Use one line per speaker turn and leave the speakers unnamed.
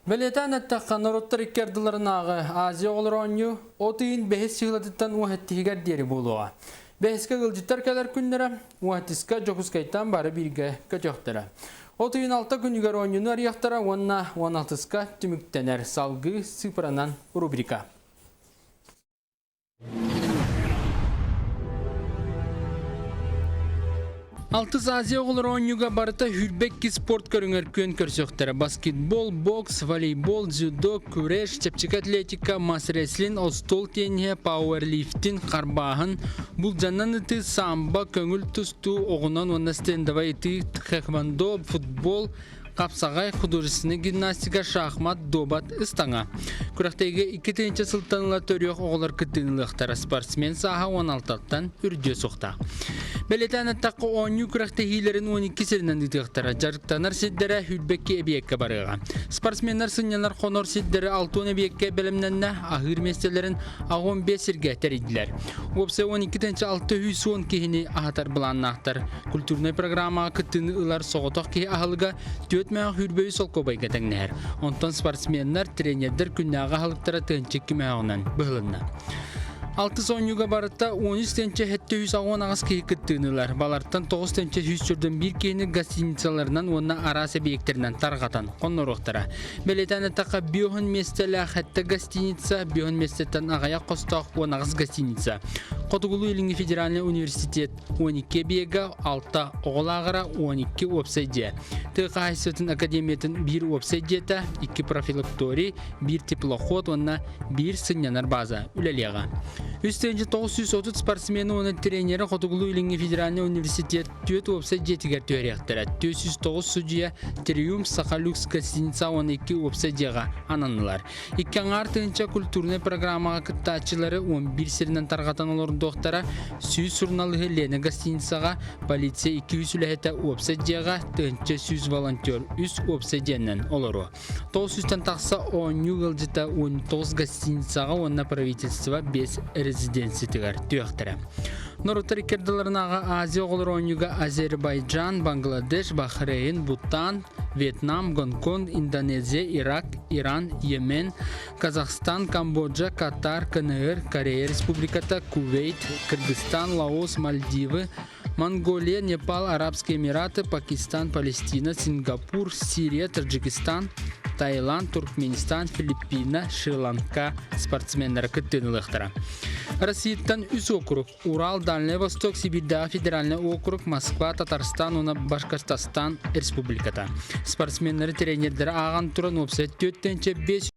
Бэлиэтээн эттэххэ, норуоттар икки ардыларынааҕы Азия оҕолоро оонньуу от ыйын бэһис сыылатыттан уоһэттиһигэр диэри буолуоҕа. Бэһискэ ыалдьыттар кэлэр күннэрэ, уоһэттиска Дьокуускайтан бары бииргэ көтүөхтэрэ. От ыйын алта күнүгэр оонньууну арыйыахтара уонна уон алтыска түмүктэнэр салгыы сыыппаранан рубрика. Алтыс Азия оҕолоро оонньууга барыта 22 спорт көрүҥэр күөн көрсүөхтэрэ. Баскетбол, бокс, волейбол, дзюдо, күрэш, чэпчэки атлетика, мас-рестлинг, остуол тенниһэ, пауэрлифтинг, харбааһын, булдьанан ытыы, самбо, көҥүл тустуу, оҕунан уонна стендовай ытыы, тхэквондо, футбол, Хапсаҕай, художественнай гимнастика, шахмат, дуобат, ыстаҥа. Күрэхтэһиигэ 2 тыһыынча сылтан ыла төрүөх оҕолор кыттыыны ылыахтара. Спортсмен сааһа 16-тан үрдүө суохтаах. Бэлиэтээн эттэххэ, оонньуу күрэхтэһиилэрин 12 сиринэн ыытыахтара. Дьарыктанар сирдэрэ 22 эбийиэккэ барыаҕа. Спортсменнар сынньанар хонор сирдэри 60 эбийиэккэ бэлэмнэннэ, аһыыр миэстэлэрин 65 сиргэ тэрийдилэр. Уопсай 12 610 киһини аһатар былааннаахтар. Культурнай программаҕа кыттыыны ылар соҕотох киһи аһылыга түөрт мөөх сүүрбэ үс солкуобайга тэҥнэһэр. Онтон спортсменнар, тренердэр күннээҕи аһылыктара тыһыынча мөһөөҕүнэн быһылынна. Алтыс оонньууга барыта 13 тыһыынча 788 киһи кыттыыны ылар. Балартан 9 тыһыынча 141 киһини гостиницаларынан уонна араас эбийиэктэринэн тарҕатан хонноруохтара. Бэлиэтээн эттэххэ, биоһун миэстэлээх сэттэ гостиница, биоһун миэстэттэн аҕыйах хостоох 18 гостиница. Хотугулуу-Илиҥҥи федеральнай университет 12 эбийиэгэ, алта оҕо лааҕыра, 12 уопсай дьиэ. Тыа хаһаайыстыбатын академиятын биир уопсай дьиэтэ, икки профилакторий, биир теплоход уонна биир сынньанар база үлэлиэҕэ. 3930 спортсмены уонна тренеры Хотугулуу-Илиҥҥи федеральнай университет түөрт уопсай дьиэтигэр түһэриэхтэрэ. 409 судьуйа Триумф Сахалюкс гостиница уонна икки уопсай дьиэҕэ ананнылар. Икки аҥаар тыһыынча культурнай программаҕа кыттааччылары 11 сиринэн тарҕатан олордуохтара, 100 суруналыыһы Лена гостиницаҕа, полиция 200 үлэһитэ уопсай дьиэҕэ, 1100 волонтер үс уопсай дьиэнэн олоруо. 900-тэн тахса оонньуу ыалдьыта 19 гостиницаҕа уонна правительство 5 резиденциятыгар түөхтэрэ. Норуоттар икки ардыларынааҕы Азия оҕолор оонньууга Азербайджан, Бангладеш, Бахрейн, Бутан, Вьетнам, Гонконг, Индонезия, Ирак, Иран, Йемен, Казахстан, Камбоджа, Катар, КНР, Корея Республиката, Кувейт, Кыргызстан, Лаос, Мальдивы, Монголия, Непал, Арабские Эмираты, Пакистан, Палестина, Сингапур, Сирия, Таджикистан, Таиланд, Туркменистан, Филиппина, Шри-Ланка спортсменнара кыттыыны ылыахтара. Россияттан үс округ Урал, Дальнай Восток, Сибирдээҕи федеральнай округ, Москва, Татарстан уонна Башкортостан Республиката. Спортсменнары тренердэрэ ааҕан туран уопсай 4 5